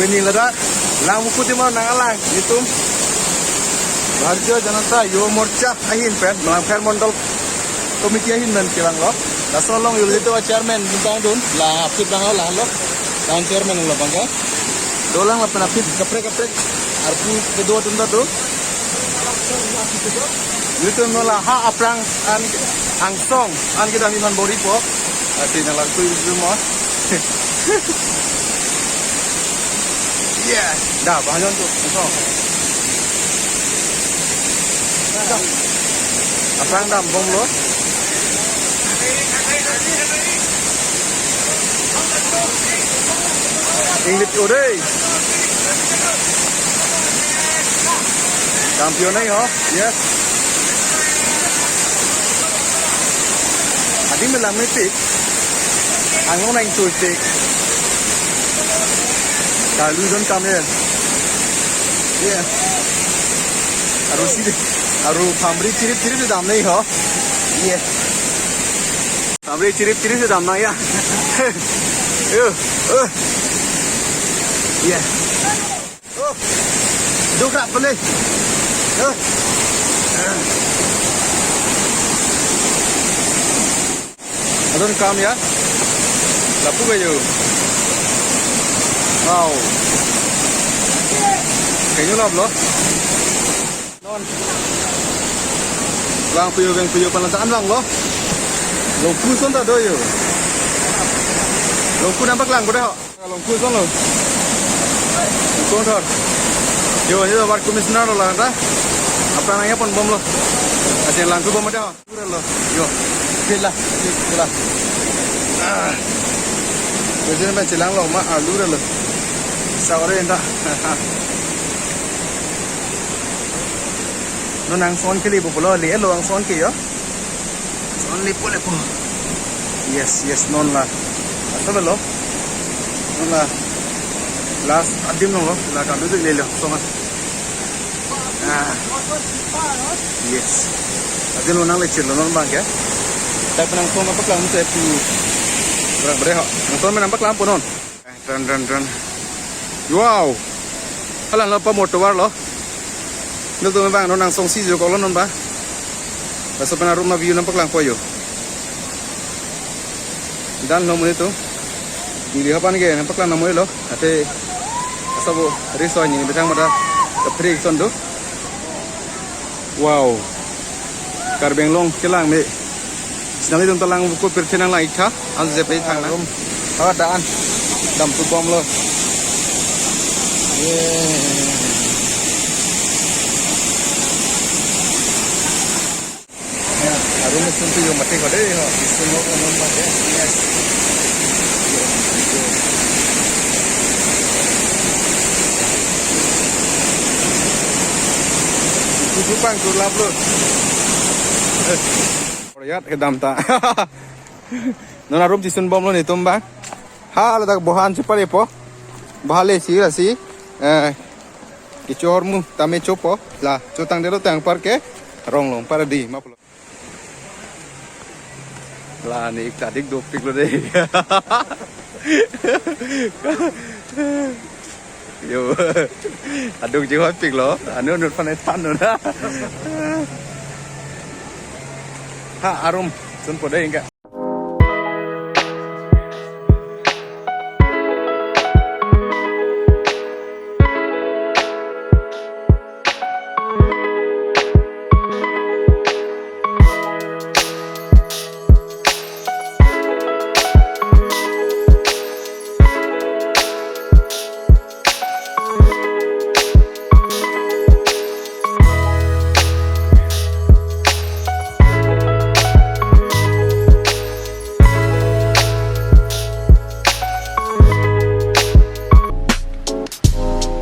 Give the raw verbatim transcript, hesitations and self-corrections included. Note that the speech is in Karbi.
Pini ladak Langvoku adim nanglang, itum Bharatiya Janata Yuva Morcha ahin pen, Langpher Mondol Committee ahin pen kelanglo. Laso along yo itum chairman bintang dun, la aphi abang lo, la lo. Town chairman lo abang ke. Dolang lapen aphi kaprek kaprek arpu kedo atum ta do. Itum lo la ha aphrang an angsong an kedam iman bor-ipo. Lasi nanglang tu itum mo. Yeah. Da, banyak tu. Angsong. Aphrang dambomlo. English ore. Champion hai ho. Yes. Adim lang mepik. Angno nang tutik. Kalu don kamer. Yeah. Aru si, aru phamri chirip chirip damnei ho. Yeah. Phamri chirip chirip damnang ya. Yo, oh. Yeah. Oh. Duk rap pele. Oh. Adon kam ya. Lapu kayo. Wow. Kayo laplo. Non. Lang puyo, lang puyo, panata an langlo. Longku ason ta do yo. Longku nangpaklangpo dei ho. Longku ason lo. Longku thor. Yo, ini ward commissioner lo la ta. Aphrang nangponbomlo. Lasi langtubom dei ho. Alu ra lo. Yo. Pila. Pila. Ah. President pen chelanglo ma alu ra lo. Saore enda. Non angsong kelepo pulo, lelo angsong ke yo. Angsong lepo lepo. Yes, yes, non la. Asa lo. Non la. Last adim non lo. La kalu tu lelo angsong. Ah. Yes. Adim lo nangle chirlo non abang ke. Dak pen angsong nangpaklang tu epu. Berang bere ho. Angsong nangpaklangpo non. Dran, dran, dran. Wow. Hala lo pa motor lo. Nelitum abang non angsong si jo kolo non ba. Laso pen arum ma view nangpaklangpo yo. Dan lo muni tu. Di di hapan ke nangpaklang nang moi lo. Ate asabo riso ni bethang mata. Kapri son do. Wow. Karbi Anglong kelang me. Sinali dun ta Langvoku pirthe nanglang-ik tha. An je pe thang na. Arum. Ha dan. Damtubomlo. Yeah. Ya, arum sun tu yo mati ko dei ho. Sun lo ko non mati. Yes. Kuku pang kurlap lo. Koryat kedam ta. Non arum chisunbomlo netum ba. Ha ladak bohan cheparepo. Bahale si lasi. Eh. Kechormu tame chopo. La chotang dero tang parke. Rong long para di maplo. La ne ik ta dik dopiklo dei. Yo. Aduk ji hotpiklo. Anu nut panai than nut. Ha arum. Sunpo dei ingka.